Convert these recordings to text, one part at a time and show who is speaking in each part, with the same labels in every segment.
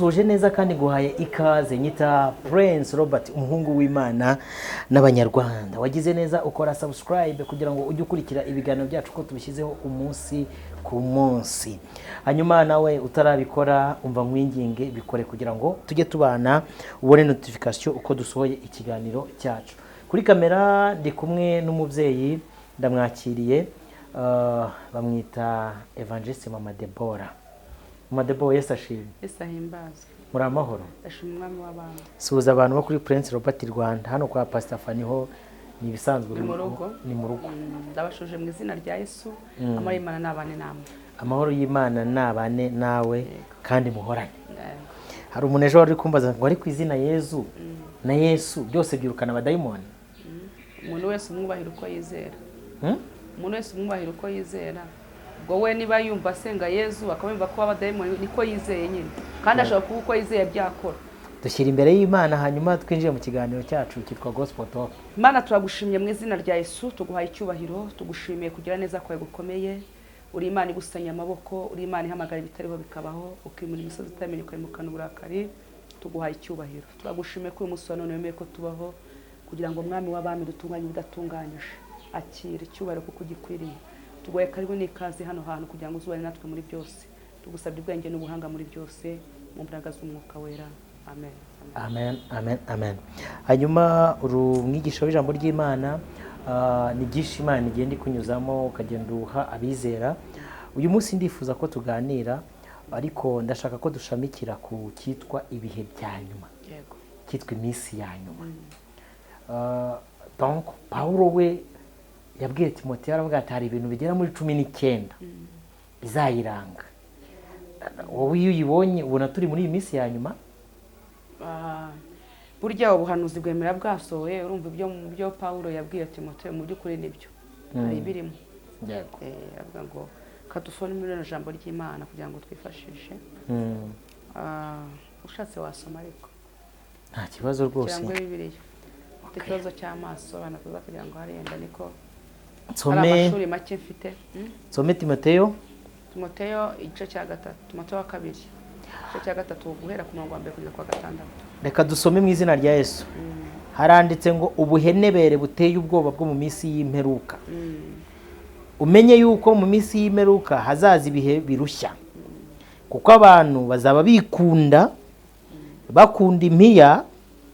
Speaker 1: Ndagusuhuje neza kandi nguhaye ikaze. Nyita Prince Robert, umuhungu w'Imana n'Abanyarwanda. Wagize neza ukora subscribe kugira ngo ujye ukurikira ibiganiro byacu ko tubishyizeho umunsi ku munsi. Hanyuma nawe utarabikora, umva nkwinginge, bikore kugira ngo tujye tubana, ubone notification uko dusohoye ikiganiro cyacu. Kuri kamera ndi kumwe n'umubyeyi, ndamwakiriye, bamwita Evangeliste Mama Debora. Mama Debora, Yesu ashimwe.
Speaker 2: Yesu ahimbazwe.
Speaker 1: Muri amahoro?
Speaker 2: Ndashima Umwami w'abantu.
Speaker 1: Suhuza abantu bo kuri Prince Robert Rwanda. Hano kwa Pastor Fanny ho ni ibisanzwe.
Speaker 2: Ni mu rugo.
Speaker 1: Ni mu rugo.
Speaker 2: Ndabashuje mu izina rya Yesu. Amahoro y'Imana n'abane namwe.
Speaker 1: Amahoro y'Imana nabane nawe kandi muhorane.
Speaker 2: Yego.
Speaker 1: Hari umuntu ejo wari uri kumbaza ngo ariko izina Yezu na Yesu byose byirukana abadayimoni?
Speaker 2: Umuntu wese umwubahira uko yizera.
Speaker 1: Hmm?
Speaker 2: Umuntu wese umwubahira uko yizera. Ubwo we niba yumva asenga Yezu, akaba yumva ko abadayimoni, niko yizeye nyine, kandi ashobora kuba uko yizeye byakora.
Speaker 1: Dushyira imbere y'Imana, hanyuma twinjiye mu kiganiro cyacu cyitwa Gospel Talk.
Speaker 2: Imana, turagushimye mu izina rya Yesu, tuguhaye icyubahiro, tugushimiye kugira neza kwawe gukomeye. Uri Imana igusanya amaboko, uri Imana ihamagara ibitariho bikabaho, ukimura imisozi itamenye, ukayimukana uburakari. Tuguhaye icyubahiro, turagushimiye ko uyu munsi wa none wemeye ko tubaho kugira ngo, Mwami w'abami, dutunganye ibidatunganyije. Akira icyubahiro kuko ugikwiriye. Tuguhaye karibu n'ikaze hano hantu kugira ngo uzubane natwe muri byose. Tugusabye ubwenge n'ubuhanga muri byose mu mbaraga z'Umwuka Wera. Amen.
Speaker 1: Amen, amen, amen. Hanyuma uri umwigisha w'ijambo ry'Imana, ni byinshi Imana igenda ikunyuzamo ukagenda uha abizera. Uyu munsi ndifuza ko tuganira, ariko ndashaka ko dushamikira ku cyitwa ibihe bya nyuma, cyitwa iminsi ya nyuma. Donc Pawulo we yabwiye Timoteyo, aravuga ati hari ibintu bigera muri 19 bizayiranga. Wowe iyo uyibonye ubona turi muri iyi minsi ya nyuma?
Speaker 2: Burya ubuhanuzi bwemera bwasohoye. Urumva ibyo mu byo Pawulo yabwiye Timoteyo, mu by'ukuri nibyo, hari ibirimo. Avuga ngo kadusome muri rino jambo ry'Imana kugira ngo twifashishe. Ushatse wasoma ariko.
Speaker 1: Nta kibazo rwose.
Speaker 2: Cyangwa Bibiliya, ufite ikibazo cy'amaso, abantu bataza kugira ngo harenda niko hari
Speaker 1: Nsome?
Speaker 2: amashuri make mfite.
Speaker 1: Nsome Timoteyo?
Speaker 2: Timoteyo igice cya gatatu, Timoteyo wa kabiri igice cya gatatu, guhera ku murongo wa mbere kugeza ku wa gatandatu.
Speaker 1: Reka dusome mu izina rya Yesu. Haranditse ngo: "Ubuhenebere buteye ubwoba bwo mu minsi y'imperuka. Umenye yuko mu minsi y'imperuka hazaza ibihe birushya, kuko abantu bazaba bikunda, bakunda impiya,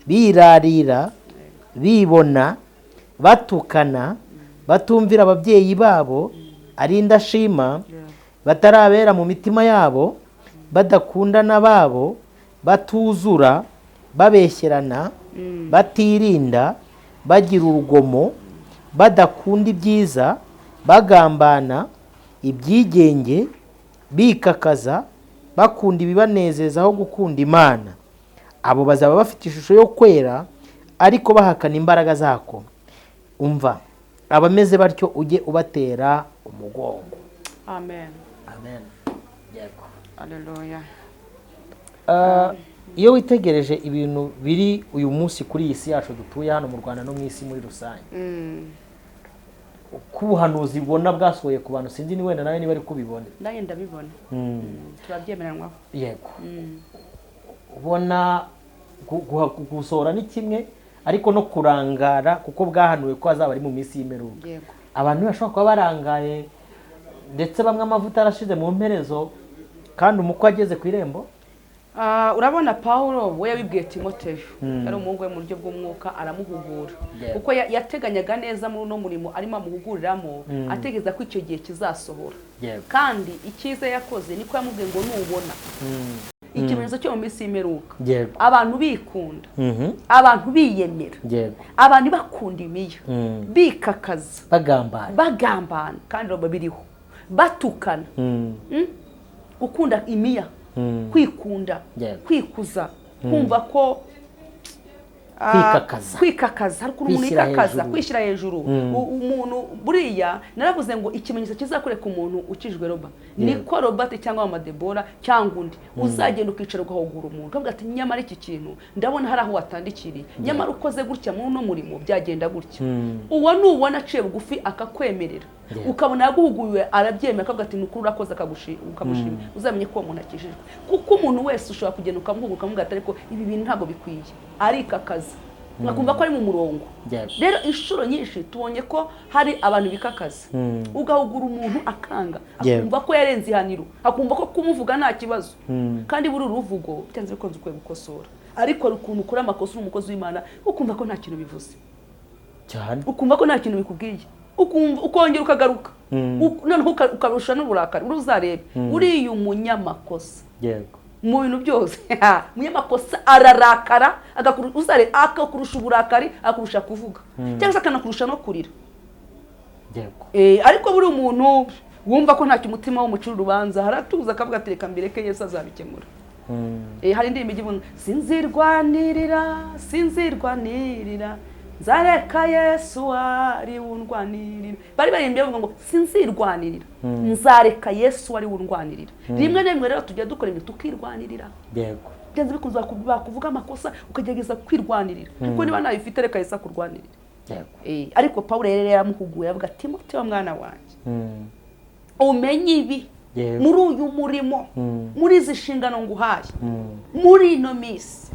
Speaker 1: birarira, bibona, batukana, batumvira ababyeyi babo, ari indashima, batarabera mu mitima yabo, badakundana babo, batuzura, babeshyerana, batirinda, bagira urugomo, badakunda ibyiza, bagambana, ibyigenge, bikakaza, bakunda ibibanezeza aho gukunda Imana. Abo bazaba bafite ishusho yo kwera, ariko bahakana imbaraga zako. Umva, abameze batyo ujye ubatera umugongo."
Speaker 2: Amen.
Speaker 1: Amen, yego.
Speaker 2: Aleluya.
Speaker 1: Iyo witegereje ibintu biri uyu munsi kuri iyi si yacu dutuye hano mu Rwanda no mu isi muri rusange, uko ubuhanuzi bubona bwasohoye ku bantu, sinzi ni wenda nawe niba ari kubibona.
Speaker 2: Nanjye ndabibona. Turabyemeranwaho.
Speaker 1: Yego. Ubona gusohora ni kimwe, ariko no kurangara, kuko bwahanuwe ko hazaba ari mu minsi y'imperuka. Abantu bashobora kuba barangaye, ndetse bamwe amavuta arashize mu mperezo kandi umukwe ageze ku irembo.
Speaker 2: Urabona Pawulo we yabibwiye Timoteyo, yari umuhungu we mu buryo bw'umwuka, aramuhugura, kuko yateganyaga neza muri uno murimo arimo amuhuguriramo, ategereza ko icyo gihe kizasohora. Kandi icyiza yakoze niko yamubwiye ngo nubona ikimenyetso cyo mu minsi y'imperuka, abantu bikunda, abantu biyemera, abantu bakunda imiya, bikakaza,
Speaker 1: bagambana,
Speaker 2: bagambana, kandi baba biriho, batukana, Gukunda imiya, kwikunda, kwikuza, kumva ko
Speaker 1: Kwikakaza.
Speaker 2: Kwikakaza, hari ukuntu umuntu
Speaker 1: Kwishyira
Speaker 2: yikakaza,
Speaker 1: hejuru.
Speaker 2: Kwishyira hejuru. Umuntu buriya naravuze ngo ikimenyetso kizakwereka umuntu ukijwe, Roba, niko Robert cyangwa Mama Debora cyangwa undi uzagenda ukicara ugahugura umuntu, ukavuga ati: "Nyamara iki kintu ndabona hari aho watandikiriye, nyamara ukoze gutya muri uno murimo byagenda gutya." Uwo nubona aciye bugufi akakwemerera, ukabona yaguhuguye arabyemera, akavuga ati: "Ni ukuri urakoze," ukamushima, uzamenye ko uwo muntu akijijwe. Kuko umuntu wese ushobora kugenda ukamuhugura, ukamubwira ati: "Ariko ibi bintu ntabwo bikwiye," arikakaza, akumva ko ari mu murongo. Rero inshuro nyinshi tubonye ko hari abantu bikakaza, ugahugura umuntu akanga, akumva ko yarenze ihaniro, akumva ko kumuvuga nta kibazo. Kandi buri uruvugo byanze bikunze ukwiye gukosora, ariko hari ukuntu ukora amakosa uri umukozi w'Imana ukumva ko nta kintu bivuze, ukumva ko nta kintu bikubwiye, ukumva ukongera ukagaruka, noneho ukarusha n'uburakari. Uri uzarebe uriya umunyamakosa mu bintu byose, umunyamakosa ararakara, uzarebe akakurusha uburakari, akurusha kuvuga, cyangwa se akanakurusha no kurira. Ariko buri umuntu wumva ko ntacyo umutima w'umucira urubanza, haratuza akavuga ati: "Reka mbireke, Yesu azabikemura." Hari indirimbo igira ngo: "Sinzirwanirira, sinzirwanirira, nzareka Yesu wari undwanirira." Bari baririmbye bavuga ngo: "Sinzirwanirira, nzareka Yesu wari undwanirira." Rimwe na rimwe rero tujya dukora ibintu tukirwanirira. Byanze bikunze bakuvuga amakosa ukagerageza kwirwanirira, ariko niba ntayo ufite, reka Yesu akurwanirira. Ariko Pawulo rero yaramuhuguye, avuga ati: "Timoteyo mwana wanjye, umenye ibi muri uyu murimo, muri izi nshingano nguhaye, muri ino minsi,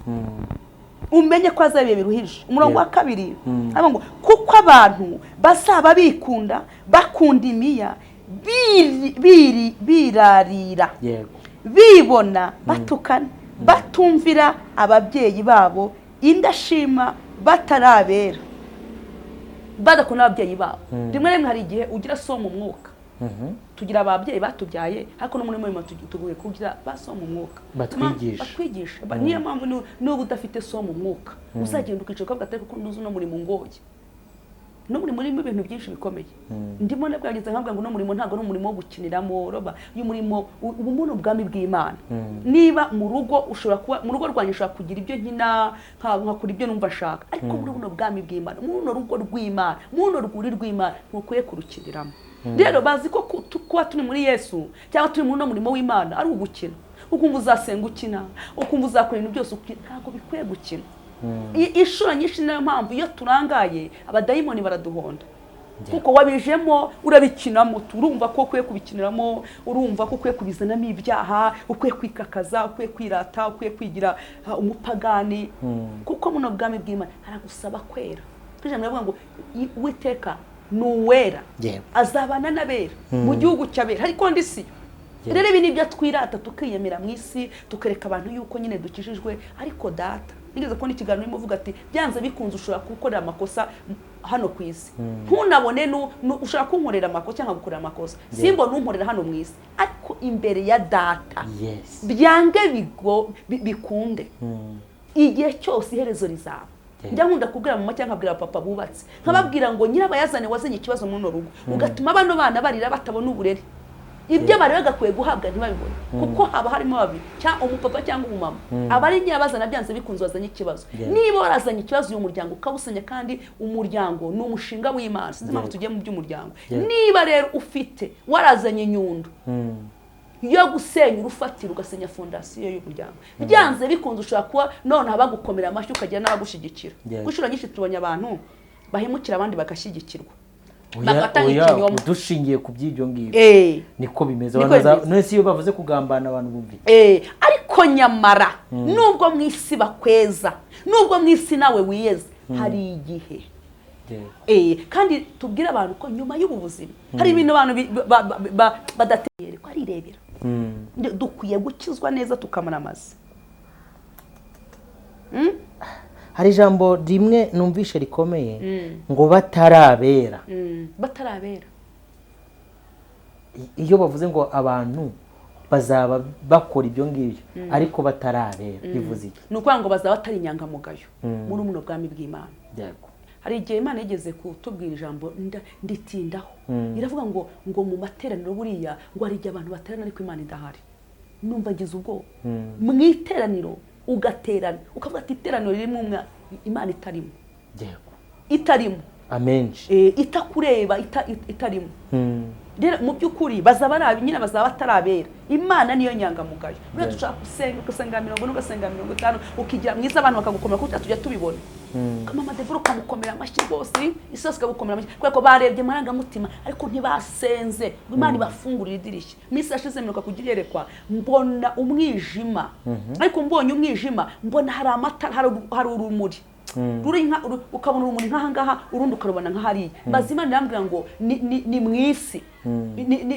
Speaker 2: umenye ko hazaba ibihe biruhije." Umurongo wa kabiri aravuga ngo: "Kuko abantu bazaba bikunda, bakunda imiya, birarira, bibona, batukana, batumvira ababyeyi babo, indashima, batarabera, badakunda ababyeyi babo." Rimwe na rimwe hari igihe ugira so mu mwuka. Tugira ababyeyi batubyaye, ariko no muri murimo tuguye kugira ba so mu mwuka.
Speaker 1: Batwigisha.
Speaker 2: Batwigisha. Niyo mpamvu nuba udafite so mu mwuka, uzagenda ukicara ukavuga ati: "Ariko nduzi uno murimo ungoye, no murimo urimo ibintu byinshi bikomeye ndimo." Nabwageze nkavuga ngo uno murimo ntabwo ari umurimo wo gukiniramo, Roba. Uyu murimo ubu ni ubwami bw'Imana. Niba mu rugo ushobora kuba, mu rugo rwanjye ushobora kugira ibyo nkina, nkakora ibyo numva nshaka, ariko muri buno bwami bw'Imana, muri runo rugo rw'Imana, muri runo rwuri rw'Imana, ntukwiye kurukiniramo. Rero bazi ko kuba turi muri Yesu cyangwa turi muri uno murimo w'Imana ari ugukina, ukumva uzasenga ukina, ukumva uzakora ibintu byose ukina. Ntabwo bikwiye gukina. Inshuro nyinshi niyo mpamvu iyo turangaye abadayimoni baraduhonda, kuko wabijemo urabikinamo, urumva ko ukwiye kubikiniramo, urumva ko ukwiye kubizanamo ibyaha, ukwiye kwikakaza, ukwiye kwirata, ukwiye kwigira umupagani, kuko buno bwami bw'Imana haragusaba kwera. Ijambo riravuga ngo Uwiteka ni uwera, azabana n'abera mu gihugu cy'abera, ariko ndi si rero ibi ni ibyo twirata tukiyemera mu isi, tukereka abantu yuko nyine dukijijwe. Ariko data nigeze kubona ikiganiro urimo uvuga ati: "Byanze bikunze ushobora gukorera amakosa hano ku isi, ntunabone ushobora kunkorera amakosa cyangwa nkagukorera amakosa, simbone unkorera hano mu isi, ariko imbere ya data byange bikunde, igihe cyose iherezo rizaba." Njya nkunda kubwira mama cyangwa nkabwira papa bubatse, nkababwira ngo nyirabayazane wazanye ikibazo muri runo rugo, ugatuma bano bana barira batabona uburere, ibyo bari bagakwiye guhabwa ntibabibone, kuko haba harimo babiri, cyangwa umupapa cyangwa umumama, aba ari nyirabazana byanze bikunze wazanye ikibazo. Niba warazanye ikibazo uyu muryango ukawusenya, kandi umuryango ni umushinga w'Imana, sinzi impamvu tugiye mu by'umuryango. Niba rero ufite warazanye inyundo yo gusenya urufatiro, ugasenya fondasiyo y'umuryango, byanze bikunze ushobora kuba noneho bagukomera amashyi, ukagira n'abagushyigikira. Kuko inshuro nyinshi tubonye abantu bahemukira abandi bagashyigikirwa, bagatanga ikinyoma.
Speaker 1: Dushingiye ku by'ibyo ngibyo, niko bimeze.
Speaker 2: Niko
Speaker 1: Abantu
Speaker 2: bimeze.
Speaker 1: None se iyo bavuze kugambana abantu bumva iki?
Speaker 2: Ariko nyamara nubwo mu isi bakweza, nubwo mu isi nawe wiyeza, hari igihe kandi tubwire abantu ko nyuma y'ubu buzima hari ibintu abantu badateye ko arirebera. Dukwiye gukizwa neza tukamara amazi.
Speaker 1: Hari ijambo rimwe numvishe rikomeye ngo batarabera.
Speaker 2: Batarabera.
Speaker 1: Iyo bavuze ngo abantu bazaba bakora ibyo ngibyo ariko batarabera, bivuze iki?
Speaker 2: Ni ukuvuga ngo bazaba batari inyangamugayo muri buno bwami bw'Imana. Hari igihe Imana yigeze kutubwira ijambo nditindaho, iravuga ngo mu materaniro buriya ngo hari igihe abantu baterana ariko Imana idahari. Numva ngize ubwoba. Mu iteraniro ugaterana ukavuga ati: "Iteraniro ririmo umwana Imana itarimo.
Speaker 1: Yego.
Speaker 2: Itarimo.
Speaker 1: Amenshi.
Speaker 2: Itakureba itarimo. Rero mu by'ukuri bazaba ari nyine bazaba batarabera. Imana niyo nyangamugayo. Rero dushaka gusenga ugasenga 40 ugasenga 50 ukigira mwiza abantu bakagukomera kuko tujya tubibona. Mama Devoro ukamukomera amashyi rwose, isosi ikagukomera amashyi kubera ko barebye amarangamutima ariko ntibasenze. Imana ibafungurira idirishya. Iminsi yashize mperuka kugira iyerekwa mbona umwijima. Ariko mbonye umwijima mbona hari amatara, hari urumuri. Ruri nka ukabona urumuri nkaha ngaha urundi ukarubona nka hariya. Maze Imana irambwira ngo ni mu isi.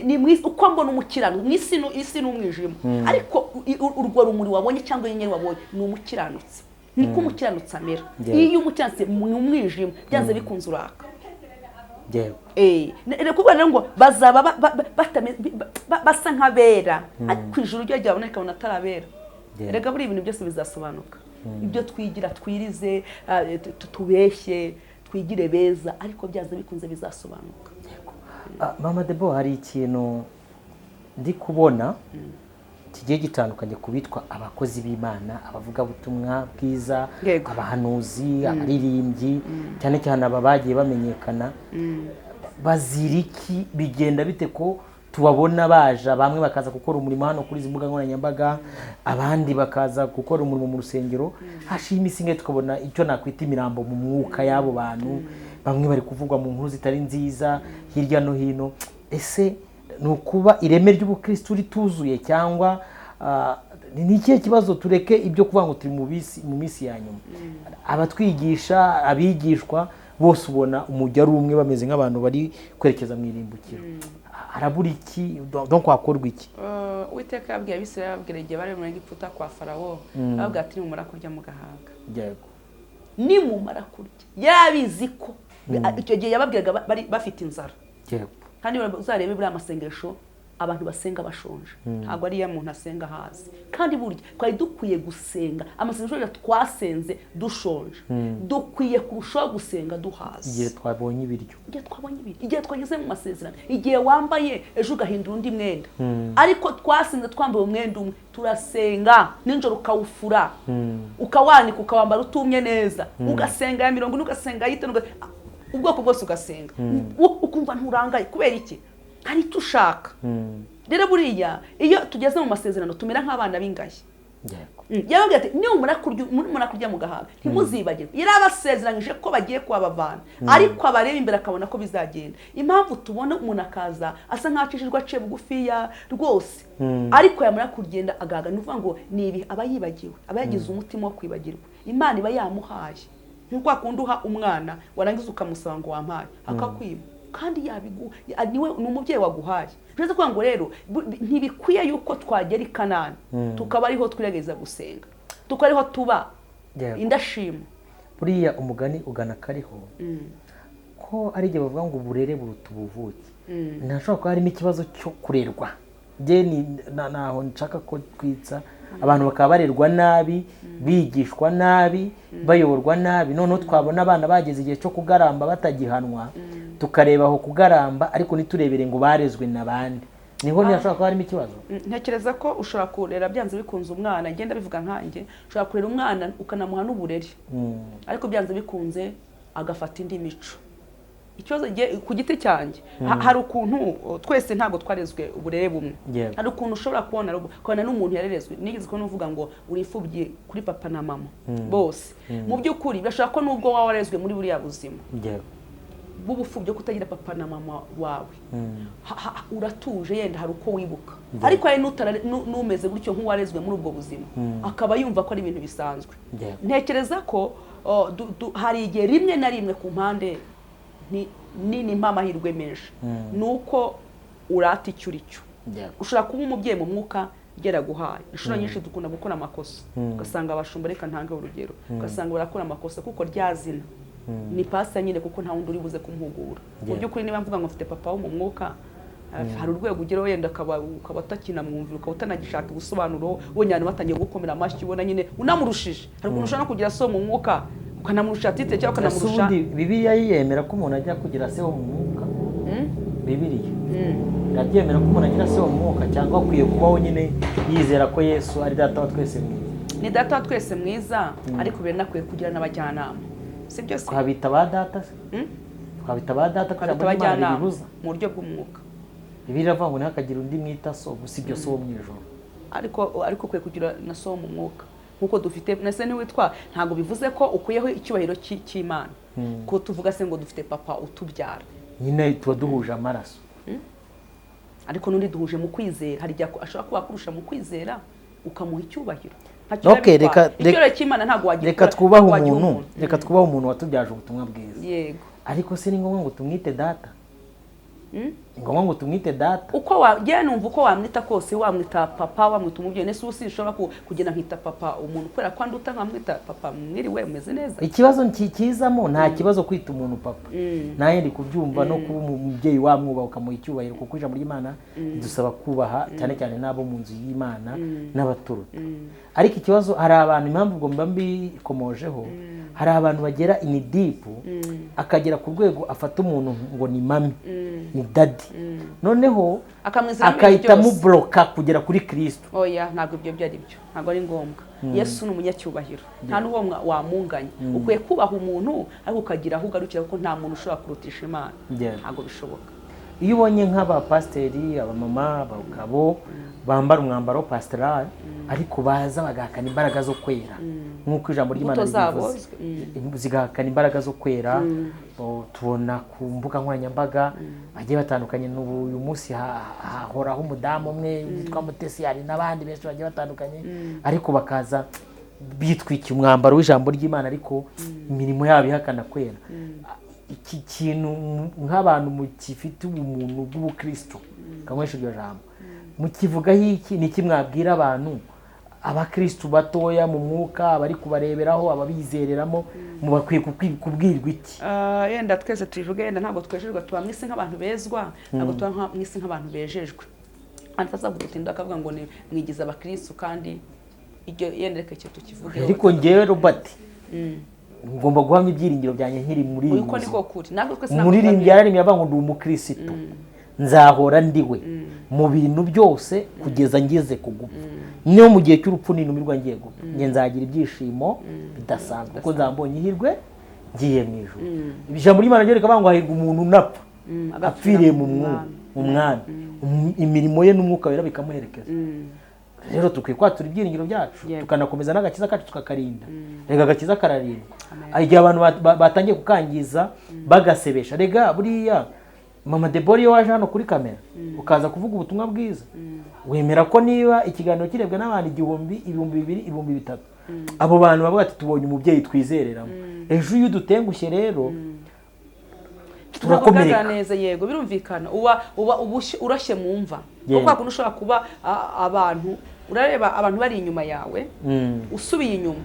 Speaker 2: Ni mu isi uko mbona umukiranutsi mu isi isi n'umwijima. Ariko urwo rumuri wabonye cyangwa inyenyeri wabonye ni umukiranutsi. Niko umukiranutsi amera. Iyo umukiranutsi mu mwijima byanze bikunze uraka. Rero ngo bazaba basa nk'abera ariko ijuru ryo ryaboneka kabona atarabera. Erega buri ibintu byose bizasobanuka. Ibyo twigira twirize tubeshye twigire beza ariko byanze bikunze bizasobanuka.
Speaker 1: Mama Debo, hari ikintu ndi kubona kigiye gitandukanye kubitwa abakozi b'Imana, abavugabutumwa bwiza, abahanuzi, abaririmbyi, cyane cyane aba bagiye bamenyekana. Baziriki bigenda bite ko tubabona baje bamwe bakaza gukora umurimo hano kuri izi mbuga nkoranyambaga, abandi bakaza gukora umurimo mu rusengero, hashima isinge tukabona icyo nakwita imirambo mu mwuka y'abo bantu, bamwe bari kuvugwa mu nkuru zitari nziza hirya no hino. Ese ni ukuba ireme ry'ubukristo rituzuye cyangwa ni ikihe kibazo? Tureke ibyo kuvuga ngo turi mu minsi ya nyuma. Abatwigisha, abigishwa bose ubona umujyi ari umwe, bameze nk'abantu bari kwerekeza mu irimbukiro. Harabura iki? Donc hakorwa iki?
Speaker 2: Uwiteka yabwiye Abisirayeli, ababwira igihe bari mu Egiputa kwa Farawo, ababwira ati nimumara kurya mugahaga.
Speaker 1: Yego.
Speaker 2: Nimumara kurya. Yabizi ko icyo gihe yababwiraga bari bafite inzara.
Speaker 1: Yego.
Speaker 2: Kandi uzarebe buriya amasengesho abantu basenga bashonje. Ntabwo ari ya muntu asenga hazi. Kandi burya twari dukwiye gusenga amasengesho twasenze dushonje. Dukwiye kurushaho gusenga duhaze.
Speaker 1: Igihe twabonye ibiryo.
Speaker 2: Igihe twabonye ibiryo. Igihe twageze mu masezerano. Igihe wambaye ejo ugahindura undi mwenda. Ariko twasenze twambaye umwenda umwe, turasenga ninjoro ukawufura. Ukawanika ukawambara utumye neza. Ugasenga ya 40 ugasenga 5 ubwoko bwose ugasenga. Ukumva nturangaye kubera iki? Hari icyo ushaka. Rero buriya iyo tugeze mu masezerano tumera nk'abana b'ingayi. Yababwiye ati nimumara kurya mugahaga ntimuzibagirwe. Yarabasezeranyije ko bagiye kuhabavana, ariko abareba imbere akabona ko bizagenda. Impamvu tubona umuntu akaza asa nk'akijijwe aciye bugufiya rwose, ariko yamara kugenda agahaga, ni ukuvuga ngo ni ibi aba yibagiwe, aba yagize umutima wo kwibagirwa. Imana iba yamuhaye. Nkuko akunda uha umwana warangiza ukamusaba ngo wampaye akakwima, kandi niwe ni umubyeyi waguhaye. Bivuze ko ngo rero ntibikwiye yuko twagera i Kanani tukaba ariho twirageza gusenga, tukaba ariho tuba indashima.
Speaker 1: Buriya umugani ugana kariho ko ari igihe bavuga ngo uburere buruta ubuvuke. Ntashobora kuba harimo ikibazo cyo kurerwa. Njye naho nshaka ko twitsa abantu bakaba barerwa nabi, bigishwa nabi, bayoborwa nabi. Noneho twabona abana bageze igihe cyo kugaramba batagihanwa, tukareba aho kugaramba ariko ntiturebere ngo barezwe n'abandi. Niho ntiyashobora kuba harimo ikibazo.
Speaker 2: Ntekereza ko ushobora kurera byanze bikunze umwana, ngenda bivuga nkanjye, ushobora kurera umwana ukanamuha n'uburere, ariko byanze bikunze agafata indi mico. Ikibazo ku giti cyanjye, hari ukuntu twese ntabwo twarezwe uburere bumwe. Hari ukuntu ushobora kubona n'umuntu yarerezwe, nigeze ko nuvuga ngo uri imfubyi kuri papa na mama bose. Mu by'ukuri birashobora ko nubwo waba warezwe muri buriya buzima bw'ubupfubyi kutagira papa na mama wawe, uratuje yenda hari uko wibuka, ariko hari n'umeze gutyo nk'uwarezwe muri ubwo buzima akaba yumva ko ari ibintu bisanzwe. Ntekereza ko hari igihe rimwe na rimwe ku mpande nini amahirwe menshi nuko urata icyo uri cyo. Ushobora kuba umubyeyi mu mwuka yaraguhaye. Inshuro nyinshi dukunda gukora amakosa, ugasanga abashumba, reka ntange urugero, ugasanga barakora amakosa kuko ryazina ni pasa nyine, kuko nta wundi uri buze kumuhugura. Mu by'ukuri niba mvuga ngo mfite papa wo mu mwuka, hari urwego ugeraho yenda ukaba utakinamwumvira, ukaba utanagishaka ubusobanuro, ubonye abantu batangiye gukomera amashyi, ubona nyine unamurushije. Hari ukuntu ushobora no kugira so mu mwuka ukanamurusha tite cyangwa ukanamurusha.
Speaker 1: Bibiliya yemera ko umuntu ajya kugira se wo mu mwuka? Bibiliya irabyemera ko umuntu agira se wo mu mwuka, cyangwa akwiye kubaho nyine yizera ko Yesu ari data wa twese mwiza?
Speaker 2: Ni data wa twese mwiza, ariko biranakwiye kugira n'abajyanama, si byo se?
Speaker 1: Twabita ba data se? Twabita ba data kugira
Speaker 2: Twabita
Speaker 1: ngo Imana
Speaker 2: abajyanama
Speaker 1: ribibuza.
Speaker 2: mu buryo bw'umwuka.
Speaker 1: Bibiliya iravuga ngo ntihakagire undi mwita so, gusa ibyo so wo mu ijuru.
Speaker 2: Ariko ukwiye kugira na so mu mwuka nkuko dufite na se niwitwa, ntabwo bivuze ko ukuyeho icyubahiro cy'Imana. Ko tuvuga se ngo dufite papa utubyara,
Speaker 1: nyine tuba duhuje amaraso.
Speaker 2: Ariko n'undi duhuje mu kwizera, hari igihe ashobora kuba akurusha mu kwizera ukamuha icyubahiro.
Speaker 1: Okay,
Speaker 2: Icyubahiro cy'Imana ntabwo wagikora,
Speaker 1: reka twubahe
Speaker 2: wagiha
Speaker 1: umuntu, reka twubahe umuntu watubyaje ubutumwa bwiza.
Speaker 2: Yego.
Speaker 1: Ariko se ni ngombwa ngo tumwite data? Ni ngombwa ngo tumwite data?
Speaker 2: Uko wa numva uko wamwita kose, wamwita papa, wamwita umubyeyi, nese ubu sinshobora kugenda nkita papa umuntu kubera ko anduta, nkamwita papa, mwiriwe, umeze neza.
Speaker 1: Ikibazo kizamo, nta kibazo kwita umuntu papa, nanjye ndi kubyumva, no kuba umubyeyi wamwubaha ukamuha icyubahiro, kuko ijambo ry'Imana ridusaba kubaha cyane cyane n'abo mu nzu y'Imana n'abaturuta. Ariko ikibazo, hari abantu, impamvu ubwo mba mbikomojeho, hari abantu bagera in deep, akagera ku rwego afata umuntu ngo ni mami, ni daddy, noneho
Speaker 2: Akamwizera ibintu
Speaker 1: akahita
Speaker 2: byose.
Speaker 1: amubloka kugera kuri Kristo.
Speaker 2: Oya, ntabwo ibyo byari byo, ntabwo ari ngombwa. Yesu ni umunyacyubahiro, nta n'uwo wamunganya. Ukwiye kubaha umuntu ariko ukagira aho ugarukira, kuko nta muntu ushobora kurutisha Imana. Ntabwo bishoboka.
Speaker 1: Iyo ubonye nk'abapasiteri, abamama, abagabo bambara umwambaro pastorale, ariko baza bagahakana imbaraga zo kwera nk'uko ijambo ry'Imana
Speaker 2: Imbuto zabo
Speaker 1: ribivuze, zigahakana imbaraga zo kwera. Tubona ku mbuga nkoranyambaga bagiye batandukanye. N'ubu uyu munsi hahoraho umudamu umwe witwa Mutesi, hari n'abandi benshi bagiye batandukanye, ariko bakaza bitwikiye umwambaro w'ijambo ry'Imana, ariko imirimo yabo ihakana kwera. Iki kintu nk'abantu mukifite ubumuntu bw'ubukristo, kanywesha iryo jambo, mukivugaho iki? Ni iki mwabwira abantu, abakristu batoya mu mwuka, abari kubareberaho, ababizereramo, mubakwiye kubwirwa iki?
Speaker 2: Yenda twese tubivuge, yenda ntabwo twejejwe, tuba mu isi nk'abantu bezwa, ntabwo tuba mu isi nk'abantu bejejwe. Ataza kugutinda akavuga ngo ni mwigize abakristu, kandi iryo yenda reka icyo tukivugeho.
Speaker 1: Ariko ngewe Robert ngomba guhamya ibyiringiro byanjye nkiri muri iyi
Speaker 2: Uko
Speaker 1: buzima.
Speaker 2: niko kuri natwe twese ntabwo
Speaker 1: Umuririmbyi yararirimbye avuga ngo ndi umukristo, nzahora ndiwe mu bintu byose kugeza ngeze ku gupfa, niyo mu gihe cy'urupfu ninumirwa ngiye gupfa, njye nzagira ibyishimo bidasanzwe kuko nzaba mbonye ihirwe ngiye mu ijuru. Ijambo ry'Imana ryo rikavuga ngo hahirwa umuntu unapfa
Speaker 2: agapfira
Speaker 1: apfiriye
Speaker 2: mu
Speaker 1: mu
Speaker 2: Mwami.
Speaker 1: Mu mwami, imirimo ye n'umwuka wera bikamuherekeza. Rero dukwiye kwatura ibyiringiro byacu, tukanakomeza n'agakiza kacu tukakarinda. Rega agakiza kararindwa. Igihe abantu batangiye kukangiza, bagasebesha, rega buriya mama Debora, iyo waje hano kuri kamera ukaza kuvuga ubutumwa bwiza, wemera ko niba ikiganiro kirebwa n'abantu 1000, 2000, 3000, abo bantu bavuga ati tubonye umubyeyi twizereramo. Ejo iyo udutengushye rero
Speaker 2: turakomereka
Speaker 1: turakomereka.
Speaker 2: Neza, yego, birumvikana, uba urashye mu mva, kuko kwa kuntu ushobora kuba abantu urareba abantu bari inyuma yawe, usubiye inyuma,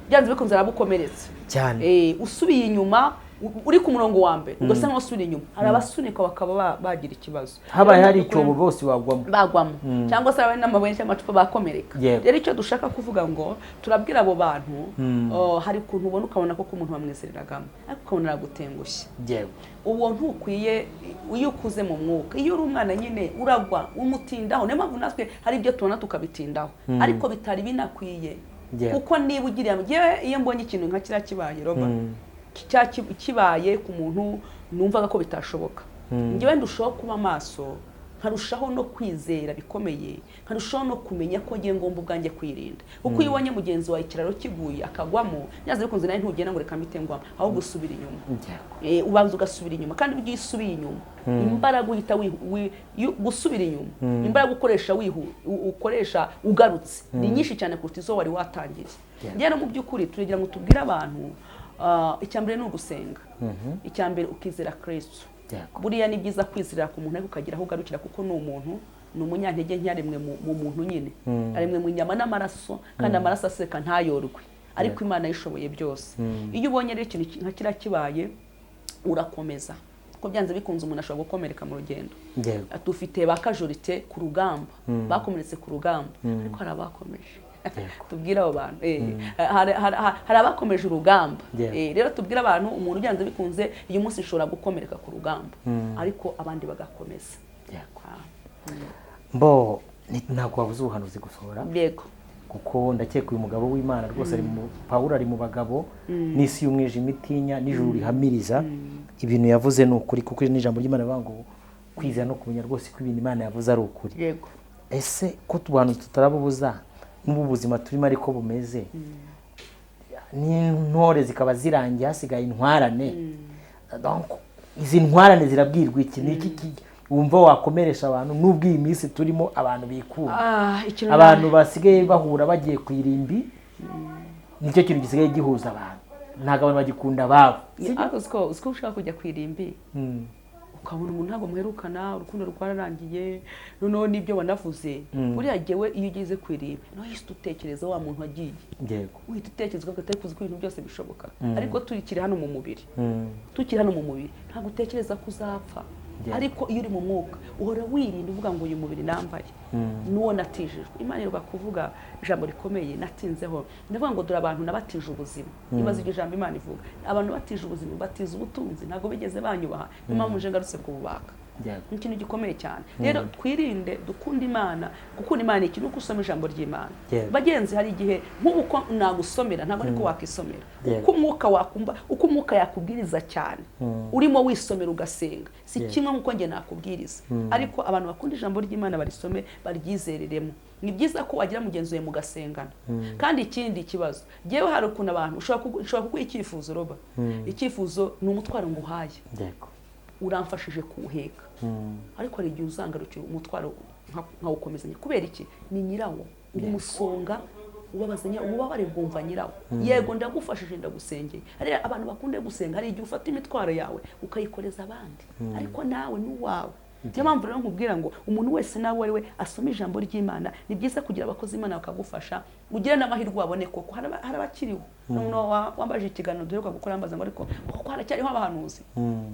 Speaker 2: byanze bikunze arabukomeretse
Speaker 1: cyane.
Speaker 2: Usubiye inyuma, uri ku murongo wa mbere, ugasa nk'aho usubira inyuma, hari abasunika bakaba bagira ikibazo.
Speaker 1: Habaye
Speaker 2: Rero
Speaker 1: hari
Speaker 2: mu by'ukuri
Speaker 1: icyobo bose bagwamo.
Speaker 2: Bagwamo, cyangwa se hari n'amabuye cyangwa amacupa bakomereka. Rero icyo dushaka kuvuga ngo turabwira abo bantu, oh, hari ukuntu ubona ukabona ko umuntu wamwizereragamo ariko ukabona aragutengushye. Uwo ntukwiye. Iyo ukuze mu mwuka, iyo uri umwana nyine uragwa, umutindaho. Niyo mpamvu natwe hari ibyo tubona tukabitindaho, ariko bitari binakwiye. Kuko niba ugiriye, njyewe iyo mbonye ikintu nka kiriya kibaye, Roba, kibaye ku muntu numvaga ko bitashoboka, njyewe ndushaho kuba maso, nkarushaho no kwizera bikomeye, nkarushaho no kumenya ko ngiye ngomba ubwanjye kwirinda. Kuko iyo ubonye mugenzi wawe ikiraro kiguye akagwamo, nyaze bikunze nawe ntugenda ngo reka mpite ngwamo, ahubwo usubira inyuma. Ubanza ugasubira inyuma, kandi iyo usubiye inyuma, imbaraga uhita gusubira inyuma, imbaraga ukoresha ukoresha ugarutse ni nyinshi cyane kuruta izo wari watangiriye. Rero mu by'ukuri turagira ngo tubwire abantu, icya mbere ni ugusenga, icya mbere ukizera Kristo. Buriya ni byiza kwizera ku muntu, ariko ukagira aho ugarukira, kuko ni umuntu, ni umunyantege nke, yaremwe mu muntu nyine, aremwe mu nyama n'amaraso, kandi amaraso aseka ntayorwe, ariko Imana yishoboye byose. Iyo ubonye rero ikintu nka kiriya kibaye, urakomeza, kuko byanze bikunze umuntu ashobora gukomereka mu rugendo. Dufite ba kajorite ku rugamba bakomeretse ku rugamba, ariko hari abakomeje. Tubwire abo bantu, hari abakomeje urugamba. Rero tubwire abantu, umuntu byanze bikunze uyu munsi ushobora gukomereka ku rugamba, ariko abandi bagakomeza.
Speaker 1: Mbo ntabwo wabuze ubuhanuzi gusohora.
Speaker 2: Yego.
Speaker 1: Kuko ndakeka uyu mugabo w'Imana rwose ari mu Pawulo, ari mu bagabo n'isi y'umwijima itinya, n'ijuru rihamiriza. Ibintu yavuze ni ukuri, kuko iri ni ijambo ry'Imana rivuga ngo kwizera no kumenya rwose ko ibintu Imana yavuze ari ukuri. Ese ko abantu tutarabubuza n'ubu buzima turimo ariko bumeze, n'intore zikaba zirangiye hasigaye intwarane, Donc, izi ntwarane zirabwirwa iki? Ni iki wumva wakomeresha abantu, n'ubwo iyi minsi turimo abantu bikunda,
Speaker 2: Ikintu
Speaker 1: abantu basigaye bahura bagiye ku irimbi, nicyo kintu gisigaye gihuza abantu, ntabwo abantu bagikunda ababo?
Speaker 2: Ariko uziko ushaka kujya ku irimbi, ukabona umuntu ntabwo muherukana, urukundo rwararangiye, noneho n'ibyo wanavuze. Buriya jyewe iyo ugeze ku irimbi nawe uhita utekereza wa muntu wagiye, uhita utekereza ukavuga ati, "Ariko uzi ko ibintu byose bishoboka?" Ariko tukiri hano mu mubiri, tukiri hano mu mubiri ntabwo utekereza ko uzapfa. Ariko iyo uri mu mwuka uhora wirinda, uvuga ngo uyu mubiri nambaye n'uwo natijijwe. Imana iheruka kuvuga ijambo rikomeye natinzeho, ndavuga ngo dore abantu nabatije ubuzima. Ibaze iryo jambo Imana ivuga, abantu batije ubuzima, batiza ubutunzi, ntabwo bigeze banyubaha, niyo mpamvu nje ngarutse kububaka. Ni ikintu gikomeye cyane. Rero twirinde, dukunde Imana. Gukunda Imana iki? Ni uko usoma ijambo ry'Imana. Bagenzi, hari igihe nk'ubu uko nagusomera ntabwo ariko wakisomera. Uko umwuka wakumva, uko umwuka yakubwiriza cyane urimo wisomera ugasenga, si kimwe nk'uko njye nakubwiriza. Ariko abantu bakunda ijambo ry'Imana barisome, baryizereremo. Ni byiza ko wagira mugenzi wawe mugasengana. Kandi ikindi kibazo, njyewe hari ukuntu abantu ushobora kuguha icyifuzo, roba icyifuzo ni umutwaro nguhaye, uramfashije kuwuheka, ariko hari igihe uzangarukira umutwaro nkawukomezanya. Kubera iki? Ni nyirawo umusonga ubabaza, ububabare bwumva nyirawo. Yego, ndagufashije, ndagusengeye. Hari abantu bakunda gusenga, hari igihe ufata imitwaro yawe ukayikoreza abandi, ariko nawe n'uwawe. Niyo mpamvu rero nkubwira ngo umuntu wese nawe uwo ari we asome ijambo ry'Imana. Ni byiza kugira abakozi b'Imana bakagufasha, ugire n'amahirwe wabone koko hari abakiriho. N'umuntu wambaje ikiganiro duheruka gukora yambaza ngo ariko koko haracyariho abahanuzi?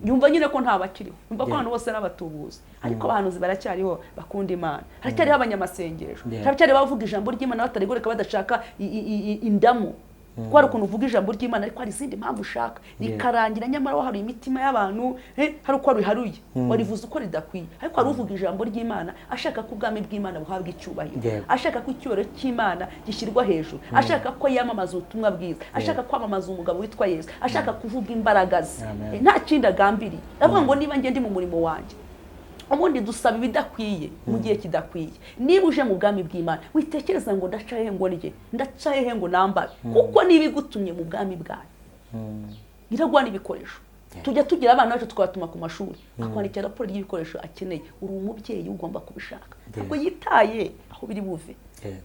Speaker 2: Yumva nyine ko nta bakiriho, yumva ko abantu bose ari abatubuzi. Ariko abahanuzi baracyariho bakunda Imana, haracyariho abanyamasengesho, haracyariho abavuga ijambo ry'Imana batarigoreka, badashaka indamu. Kuko hari ukuntu uvuga ijambo ry'Imana ariko hari izindi mpamvu ushaka, rikarangira nyamara waharuye imitima y'abantu, hari uko wariharuye, warivuze uko ridakwiye. Ariko hari uvuga ijambo ry'Imana ashaka ko ubwami bw'Imana buhabwa icyubahiro, ashaka ko icyubahiro cy'Imana gishyirwa hejuru, ashaka ko yamamaza ubutumwa bwiza, ashaka kwamamaza umugabo witwa Yesu, ashaka kuvuga imbaraga ze.
Speaker 1: Amen.
Speaker 2: Nta kindi agambiriye. Aravuga ngo niba njye ndi mu murimo wanjye, ubundi dusaba ibidakwiye mu gihe kidakwiye. Niba uje mu bwami bw'Imana, witekereza ngo ndaca hehe ngo ndye, ndaca hehe ngo nambare, kuko niba igutumye mu bwami bwayo iraguha n'ibikoresho. Tujya tugira abana bacu tukabatuma ku mashuri, akwandikira raporo y'ibikoresho akeneye. Uri umubyeyi ugomba kubishaka, ntabwo yitaye aho biri buve.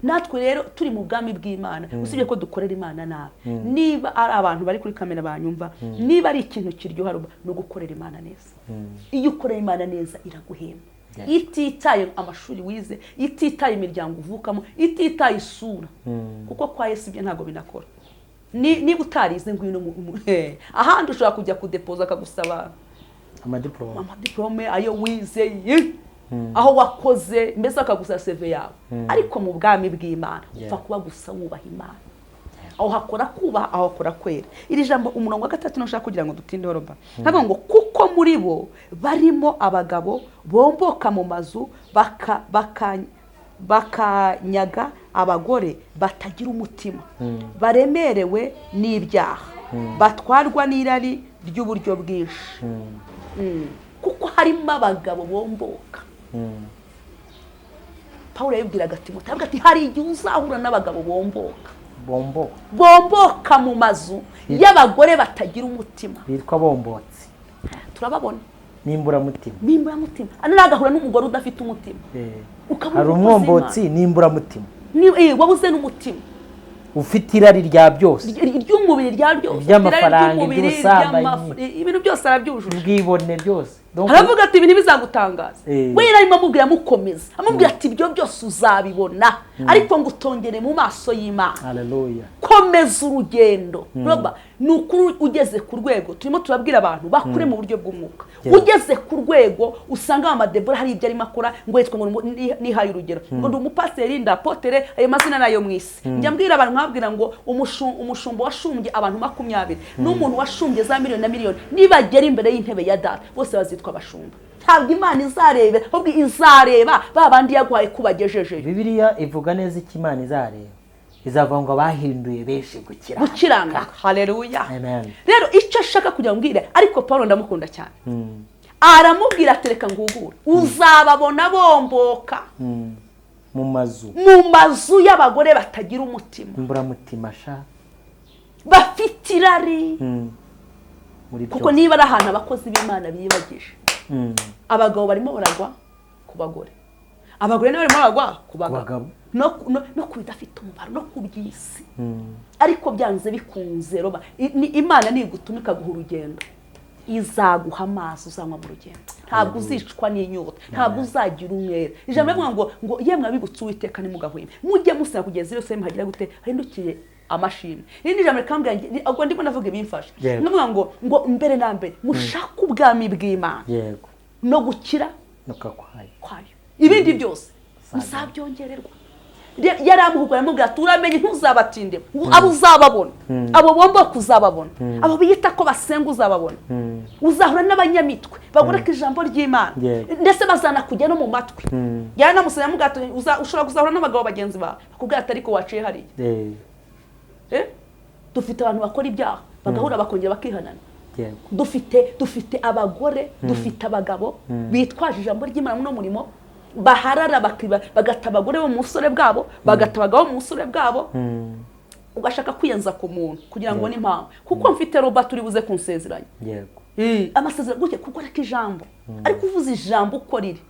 Speaker 2: Natwe rero turi mu bwami bw'Imana, usibye ko dukorera Imana nabi, niba ari abantu bari kuri kamera banyumva, niba ari ikintu kiryoha ruba ni ugukorera Imana neza. Iyo ukorera Imana neza iraguhemba, ititaye amashuri wize, ititaye imiryango uvukamo, ititaye isura, kuko kwa Yesu ibyo ntabwo binakora. Niba utarize ngwino ahandi ushobora kujya kudepoza akagusaba
Speaker 1: amadiplome,
Speaker 2: amadiplome ayo wize, aho wakoze, mbese akagusaba CV yawe. Ariko mu bwami bw'Imana upfa kuba gusa wubaha Imana. Aho hakora kubaha, aho hakora kwera. Iri jambo umurongo wa gatatu ntushaka kugira ngo dutinde roba, ntabwo ngo kuko muri bo barimo abagabo bomboka mu mazu bakanyaga abagore batagira umutima, baremerewe n'ibyaha, batwarwa n'irari ry'uburyo bwinshi. Kuko harimo abagabo bomboka. Pawulo yabibwiraga Timoteyo, avuga ati hari igihe uzahura n'abagabo bomboka.
Speaker 1: Bombo.
Speaker 2: Bomboka mu mazu y'abagore batagira umutima,
Speaker 1: bitwa bombotsi.
Speaker 2: Turababona.
Speaker 1: N'imburamutima.
Speaker 2: N'imburamutima. Ano nagahura n'umugore udafite umutima. Ukabona
Speaker 1: Hari
Speaker 2: umukozi
Speaker 1: umwombotsi
Speaker 2: w'Imana.
Speaker 1: n'imburamutima.
Speaker 2: Wabuze n'umutima.
Speaker 1: Ufite irari rya byose.
Speaker 2: Ry'umubiri rya byose.
Speaker 1: Iry'amafaranga,
Speaker 2: Irari ry'umubiri,
Speaker 1: iry'ubusambanyi.
Speaker 2: Ibintu byose arabyujuje.
Speaker 1: Ubwibone byose. Donc,
Speaker 2: aravuga ati ibintu bizagutangaza. We yari arimo amubwira, amukomeza, amubwira ati ibyo byose uzabibona, ariko ngo utongere mu maso y'Imana.
Speaker 1: Hallelujah.
Speaker 2: Komeza urugendo. Roba, ni ukuri ugeze ku rwego turimo turabwira abantu bakure mu buryo bw'umwuka. Ugeze ku rwego usanga Mama Deborah hari ibyo arimo akora, ngo yitwa ngo nihaye urugero ngo ndi umupasiteri, ndapotere, ayo mazina nayo mu isi. Njya mbwira abantu nkababwira ngo umushumba washumbye abantu 20 n'umuntu washumbye za miliyoni na miliyoni, nibagera imbere y'intebe ya data bose bazitwa abashumba. Ntabwo Imana izareba, ahubwo izareba ba bandi yaguhaye kubagejejeyo.
Speaker 1: Bibiliya ivuga neza icyo Imana izareba. Izavuga ngo abahinduye benshi gukiranuka.
Speaker 2: Gukiranuka, haleluya.
Speaker 1: Amen.
Speaker 2: Rero icyo ashaka kugira ngo mbwire, ariko Paul ndamukunda cyane, aramubwira ati reka ngugure, uzababona bomboka
Speaker 1: Mu mazu,
Speaker 2: mu mazu y'abagore batagira umutima,
Speaker 1: imburamutima sha,
Speaker 2: bafite irari.
Speaker 1: Muri
Speaker 2: Kuko
Speaker 1: byose.
Speaker 2: niba ari ahantu abakozi b'Imana biyibagije, abagabo barimo baragwa ku bagore, abagore nabo barimo baragwa ku bagabo,
Speaker 1: bagabo.
Speaker 2: No ku bidafite umumaro, no ku by'isi. Ariko byanze bikunze, roba Imana nigutuma ikaguha urugendo, izaguha amazi uzanywa mu rugendo. Ntabwo uzicwa n'inyota, ntabwo uzagira umwera. Ijambo rivuga ngo yemwe abibutse Uwiteka, ntimugahweme, mujye musenga kugeza i Yerusalemu hagira gute? Hahindukiye amashimwe. Irindi jambo rikambwira, ubwo ndimo ndavuga ibimfasha, ndavuga ngo mbere na mbere mushake ubwami bw'Imana no gukira
Speaker 1: nukakwayo
Speaker 2: kwayo, ibindi byose muzabyongererwa. Yari amuhugura, aramubwira ati uramenye ntuzabatinde, abo uzababona, abo bomba kuzababona, abo biyita ko basenga uzababona, uzahura n'abanyamitwe bagoreka ijambo ry'Imana, ndetse bazanakujya no mu matwi. Yaranamusabye, aramubwira ati ushobora kuzahura n'abagabo bagenzi bawe bakubwira ati ariko waciye hariya. Dufite abantu bakora ibyaha bagahura bakongera bakihanana. Dufite abagore, dufite abagabo bitwaje ijambo ry'Imana no murimo, baharara bagata abagore bo mu busore bwabo, bagata abagabo mu busore bwabo. Ugashaka kwiyenza ku muntu kugira ngo ubone impamvu, kuko mfite Robert uri buze kunsezeranya. Amasezerano gutya, kuko ariko ijambo, ariko uvuze ijambo uko riri,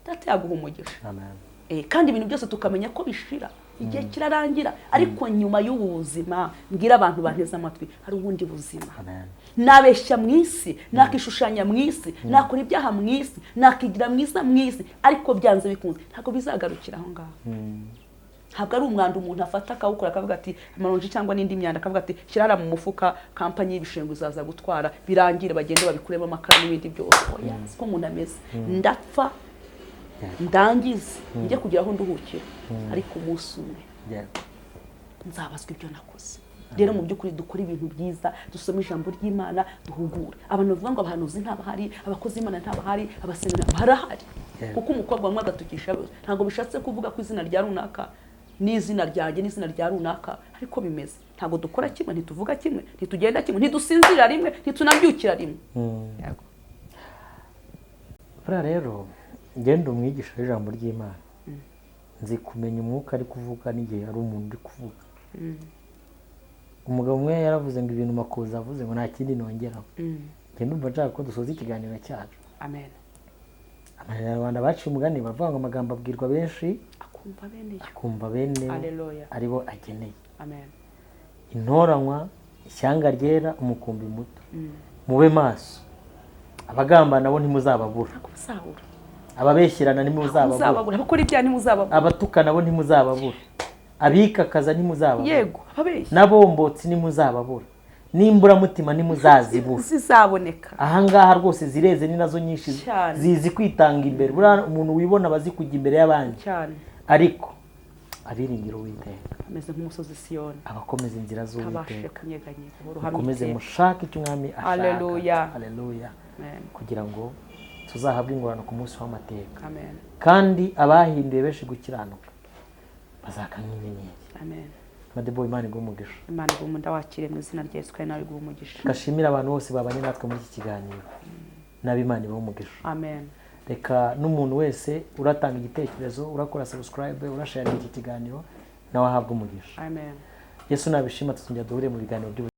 Speaker 2: Data yaguha umugisha.
Speaker 1: Amen.
Speaker 2: Kandi ibintu byose tukamenya ko bishira, igihe kirarangira, ariko nyuma y'ubu buzima, mbwira abantu banteze amatwi, hari ubundi buzima.
Speaker 1: Amen.
Speaker 2: Nabeshya mu isi, nakishushanya mu isi, nakora ibyaha mu isi, nakigira mwiza mu isi, ariko byanze bikunze ntabwo bizagarukira aho ngaho. Ntabwo ari umwanda umuntu afata akawukora, akavuga ati amaronji cyangwa n'indi myanda, akavuga ati shyira hariya mu mufuka, kampanyi y'ibishingwe izaza gutwara, birangire bagende babikuremo amakara n'ibindi byose. Oya, siko umuntu ameze. Ndapfa, ndangize, njye kugira aho nduhukira, ariko umunsi umwe nzabazwa ibyo nakoze. Rero mu by'ukuri dukora ibintu byiza, dusome ijambo ry'Imana, duhugure abantu. Bavuga ngo abahanuzi ntabahari, abakozi b'Imana ntabahari, abasenga barahari. Kuko umukobwa wamwe agatukisha bose, ntabwo bishatse kuvuga ko izina rya runaka n'izina ryanjye n'izina rya runaka ariko bimeze. Ntabwo dukora kimwe, ntituvuga kimwe, ntitugenda kimwe, ntidusinzira rimwe, ntitunabyukira rimwe. Yego.
Speaker 1: Buriya rero ngenda umwigisha w'ijambo ry'Imana, nzi kumenya umwuka ari kuvuga n'igihe ari umuntu uri kuvuga. Umugabo umwe yaravuze ngo ibintu Makuza avuze ngo nta kindi nongeraho. Njye ndumva nshaka ko dusoza ikiganiro cyacu.
Speaker 2: Amen.
Speaker 1: Abanyarwanda baciye umugani bavuga ngo amagambo abwirwa benshi
Speaker 2: akumva bene yo,
Speaker 1: akumva bene yo,
Speaker 2: Haleluya.
Speaker 1: aribo ageneye.
Speaker 2: Amen.
Speaker 1: Intoranywa, ishyanga ryera, umukumbi muto, mube maso. Abagambana bo ntimuzababura.
Speaker 2: Ntabwo muzabura.
Speaker 1: Ababeshyerana ntimuzababura.
Speaker 2: Muzababura. Abakora ibyaha ntimuzababura.
Speaker 1: Abatukana bo ntimuzababura. Abikakaza ntimuzababura.
Speaker 2: Yego, ababeshyi
Speaker 1: N'abombotsi ntimuzababura. N'imburamutima ntimuzazibura.
Speaker 2: Zizaboneka.
Speaker 1: Ahangaha rwose zireze, ni nazo nyinshi.
Speaker 2: Cyane.
Speaker 1: Zizi kwitanga imbere. Buriya umuntu wibona aba azi kujya imbere y'abandi.
Speaker 2: Cyane.
Speaker 1: Ariko abiringira Uwiteka
Speaker 2: ameze nk'umusozi Siyoni,
Speaker 1: abakomeza inzira
Speaker 2: atabashije
Speaker 1: z'Uwiteka.
Speaker 2: kunyeganyega, uruhamye
Speaker 1: Mukomeze
Speaker 2: iteka.
Speaker 1: mushake icyo umwami ashaka.
Speaker 2: Haleluya.
Speaker 1: Haleluya.
Speaker 2: Amen.
Speaker 1: Kugira ngo tuzahabwe ingororano ku munsi w'amateka.
Speaker 2: Amen.
Speaker 1: Kandi abahinduye benshi gukiranuka bazaka nk'inyenyeri.
Speaker 2: Amen.
Speaker 1: Madebo, Imana iguhe umugisha.
Speaker 2: Imana iguhe umunda, wakire mu izina rya Yesu, kandi nawe iguhe umugisha.
Speaker 1: Gashimira abantu bose babanye natwe muri iki kiganiro, n'ab'Imana ibahe umugisha.
Speaker 2: Amen.
Speaker 1: Reka n'umuntu wese uratanga igitekerezo, urakora subscribe, urasharinga iki kiganiro, nawe ahabwe umugisha.
Speaker 2: Amen.
Speaker 1: Yesu nabishima tuzongera duhure mu biganiro by'ubuzima.